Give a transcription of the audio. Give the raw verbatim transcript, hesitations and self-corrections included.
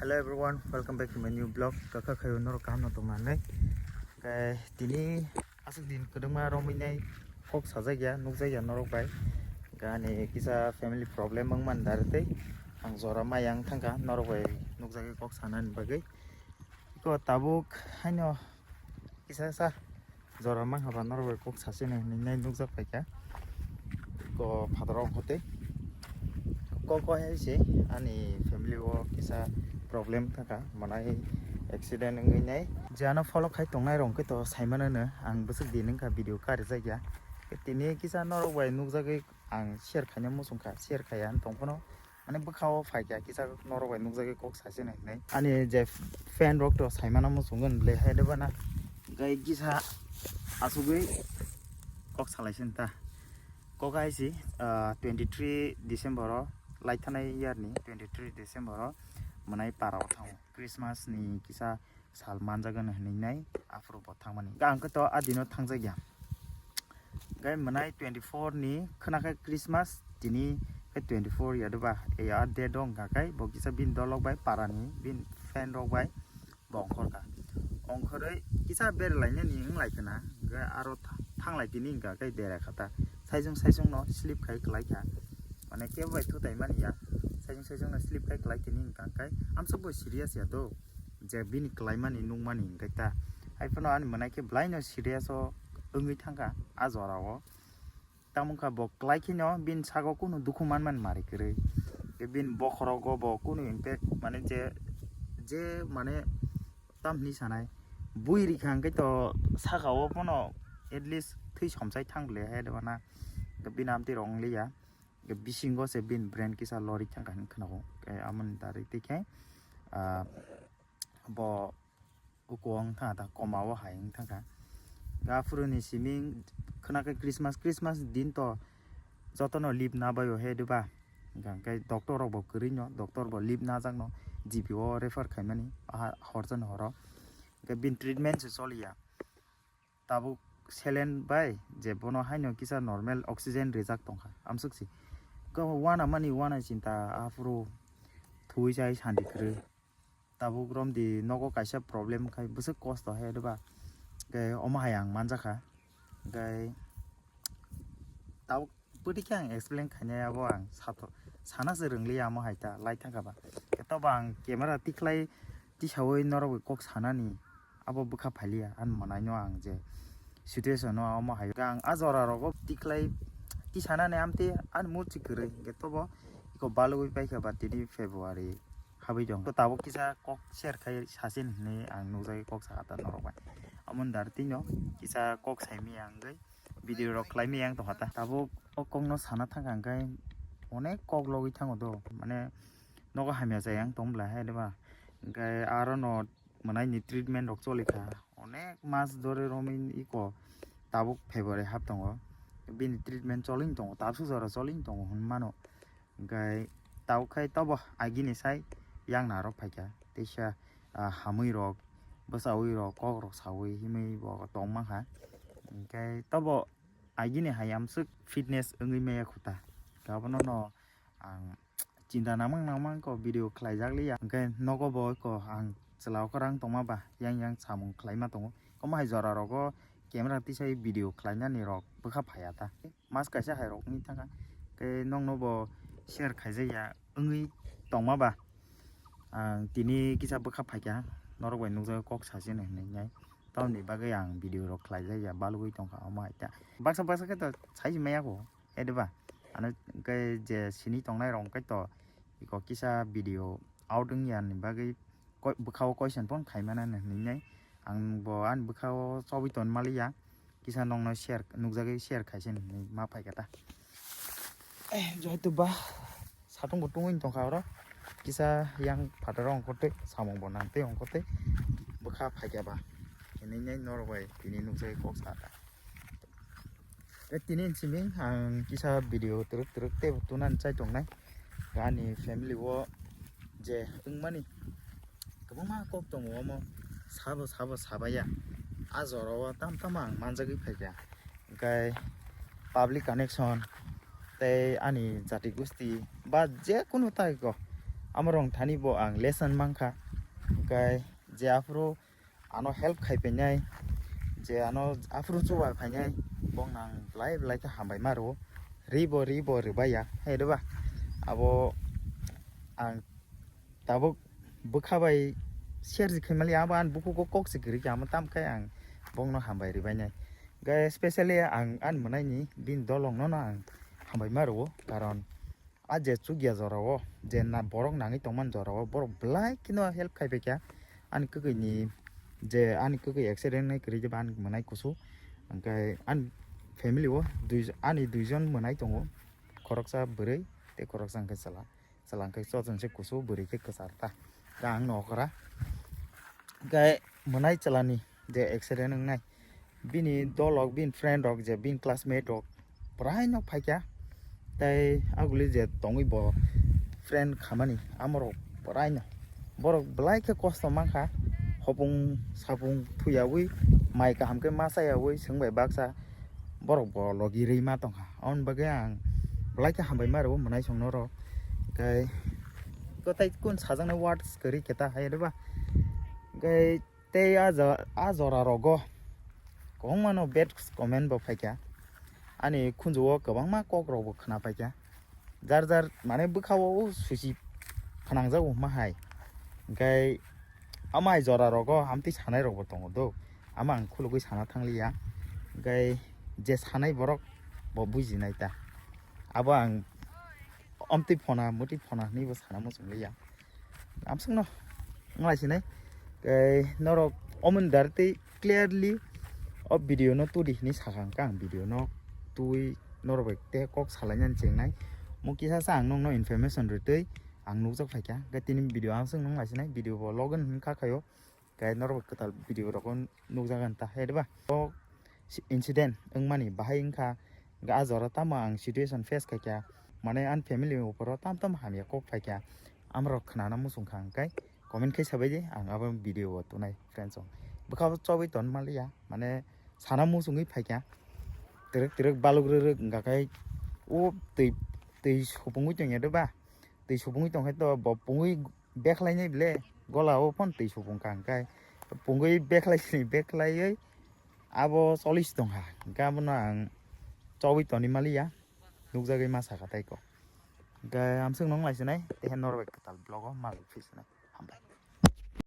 Hello everyone, welcome back to my new vlog. Kaka khayo norok kaham no tongna nai. Khe tini aswk din kwdwma romwi nai kok sajak ya, nukjak ya norok bai. Khe ani kisa family problem wngmani dare tei ang jora maya wng thangkha norok bai nukjagwi kok sanani bagwi. Iko tabuk haino kisa sa jora mangha ba norok bai kok sasini hinwi nai nukjak paikha. Ko phataro ongkho tei kok kok hai se ani family o kisa problem thangkha, manai accident wngwi nai. Je ano follow khai tongnai rok khe to saimano no ang bwswk din wngkha video karijak ya. Tini kisa norok bai nukjagwi ang share khaina muchungkha, share khaiya wng tongphano. Ani bwkha o phaikha kisa norok bai nukjagwi kok sasini hinwi. Ani je fan rok to saimano muchungwi bwlai hai de bana. Gai kisa asugwi kok salaisini ta. Kok hai si, ah, twenty three December o, lai thanai year ni twenty three December o mwnai para o thango. Christmas ni kisa sal manjagano hinwi nai aphuru bo thangmani. Ang khe to a dino thangjak ya. Gai mwnai twenty four ni khwna khe Christmas, tini khe twenty four ya doba. E a date wng kha khai bo kisa bini dolok bai para ni bini friend rok bai bo ongkhor kha. Ongkhorwi kisa bere lainani wng lai khna. Gai aro tha-, thang lai tini wng kha khai bere kha ta. Saisung saisung no sleep khai klai kha. Mane kebo bai thutai mani ya. Saisung saisung no sleep khai klai tini wng kha khai amsuk bo serious ya do. Je bini klaimani nukmani hwnkhe ta. Hai phano ani mwnai khe bwlaino serious o wngwi thangkha a jora o. Tamo wngkha bo klai kheno bini sago kunu dukhu manmani mari kwrwi. Tei bini bokhorogo bo kunu impact mane je, je mane tam hinwi sanai. Bui rikha hwnkhe to saka o phano at least thwi somsai thang le hai de bana. Bini amtwi rok wng liya. Bisingo se bini brain kisa lorik thangkha hinwi khwnao. Amoni dari tei khe, ah, bo uko wng thangkha ta, koma o hai wng thangkha. Aphuru ni simi khwna khe Christmas, Christmas din to jotono leave na bai o he diba. Hwnkhe doctor rok bo kwrwi no, doctor bo leave najak no, G P o refer khaimani, aha, hor jani horo. Hwnkhe bini treatment se choliya. Tabuk saline bai je bono haino kisa normal oxygen rijak tongkha, amsuk si. Khe uanamani uanai chinta aphuru thuwi chai sandi kwrwi. Tabuk romdi nogo kaisa problem khai bwswk kosto hai diba. Khe omo hai ang manjakha. Khe tabuk bwtwi khe ang explain khainai abo ang sato-, sana se rwngliya omo hai ta lai thangkha ba. Khe tobo ang camera tikhlai tisaui norok bai kok sanani abo bwkha phailiya ani mwnaino ang je situation o omo hai ang a jora rogo tikhlai tisanani amtwi ani murchi kwrwi hwnkhe tobo iko balugwi paikha ba tini February. Habwi tong. Tabuk kisa kok share khai sasin hinwi ang nukjagwi kok sakha ta norok bai. Amoni dar tino kisa kok saimaya wngwi video rok khlaimaya wng tongkha ta. Tabuk o kokno sana thangkha hwnkhe onek kok logwi thango do. Mane nogo hamya chaya wng tong bwla hai diba. Hwnkhe arono mwnaini treatment rok cholikha. Onek mas dore romwi iko tabuk February hap tongo. Bini treatment choli wng tongo, tabsuk jora choli wng tongo hwnwi mano. Hwnkhe tabuk khai tobo agini sai yang narok phaikha. Teisa, ah, hamwi rok, bwchaui rok, kok rok saui himwi bo tong mankha. Hwnkhe tobo agini hai amswk fitness wngwi maya khuta. Abono no ang chinta nangmang nangmang ko video khlaijak liya. Hwnkhe nogo bo ko ang chwla o kwrang tongma ba yang yang samung khlaima tongo. Omo hai jora rogo camera tisai video khlainani rok bwkha phaiya ta. Mas kaisa hai rok wngwi thangkha. Khe nokno bo share khaijak ya wngwi tongma ba. Ang tini kisa bwkha phaikha, norok bai nukjagwi kok sasino hinwi nai. Tamoni bagwi ang video rok khlaijak ya, balugwi tongkha omo hai ta. Baksa baksa khe to sai maya kho, ediba. Ano khe je sini tongnai rok khe to iko kisa video out wngya ni bagwi koi-, bwkha o question phone khaimana hinwi nai. Ang bo ani bwkha o chobwi ton maliya. Kisa nokno share, nukjagwi share khaisini hinwi ma phaikha ta. Eh, joito ba, satung bo tungwi tongkha oro. Kisa yang phataro ongkotwi, samung bo nangtwi ongkotwi. Bwkha phaikha ba. Hinwi nai norok bai tini nukjagwi kok sa ta. Eh, tini simi ang kisa video twrwk twrwk tei bo tunani chai tongnai. Ani family o je wngmani kwbangma kok tongo, omo sabo sabo sabaiya. A jora o tamo tamo ang manjagwi phaikha. Hwnkhe public connection tei ani jati gosti ba je kunu tai ko Amorok thani bo ang lesson mankha. Hwnkhe je aphuru ano help khai painai, je ano aphuru chuba phainai, bongno ang belai belai khe hambai ma rwo. Ribo ribo rwbaiya, hai rwba. Abo ang tabuk bwkha bai share se khaimali, abo ani bukugo kok se kwrwi kha, amo tamkhe ang bongno hambai rwbainai. Hwnkhe specially ang ani mwnaini bini dolongno no ang hambai ma rwo, karon a je chukya jorao je na borok nangwi tongmani jorao borok belai kheno help khai paikha. Ani kwkwini je ani kwkwi accident wngnai kwrwi jeba ani mwnai kusu, hwnkhe ani family o dui, ani duijon mwnai tongo, khoroksa bwrwi tei khoroksa hwnkhe chwla. Chwla hwnkhe chochon se kusu, bwrwi khe kwchar ta, ta ang nokra. Hwnkhe mwnai chwlani je accident wngnai, bini dolok, bini friend rok, je bini classmate rok, puraino phaikha. Tei aguli je tongwi bo friend khamani, amorok puraino. Borok belai khe kosto mankha, hopung sapung thuyawi, mai kaham khe ma chayawi, swngbai baksa borok bo logi rwi ma tongkha. Aboni bagwi ang belai khe hambai ma rwo mwnaisong norok. Tei kwtai kun sajaknai words kwrwi khe ta hai rwba. Tei tei a ja-, a jora rogo kwbangma no bad comment bo phaikha. Ani khunju o kwbangma kok rok bo khna paikha. Jar jar mane bwkha o susi phanangjago hwnma hai. Hwnkhe amai jora rogo amtwi sanai rok bo tongo do. Ama ang khulugwi sana thangliya. Hwnkhe je sanai borok bo bujinai ta. Abo ang amtwi phona, mwtwi phona hwnwi bo sana muchungliya. Amsukno wngla sinai. Tei norok omoni dar tei clearly o video no tudi hinwi sakha hwnkhe ang video no twi norok bai tei kok salainani chengnai. Mo kisa sa ang nokno information rwtwi ang nukjak phaikha. Hwnkhe tini video amsukno wngla sinai, video bo login hwnkha khaio. Khe norok kwtal video rok nukjagan ta hai ba. O incident wngmani bahai wngkha, hwnkhe a jora tamo ang situation face khaikha, mane ani family ni uporo tam tam hamya kok phaikha, amrok khnana muchungkha hwnkhe comment khai sabaidi ang abo video o tunai friends rok. Bwkha o chobwi ton maliya, mane sana muchungwi phaikha, twrwk twrwk baluk rwrwk wngkha khe o twi, twi supungwi tongya de ba, twi supungwi tongkhe to bo pungwi bekhlainai ble, gola o phon twi supung kha hwnkhe pungwi bekhlai sini bekhlaiwi abo cholis tongkha, hwnkhe abono ang chobwi toni maliya, nukjagwi ma sakha tei ko. Hwnkhe amswk nung lai sinai, tei norok bai kwtal vlog o ma phi sinai.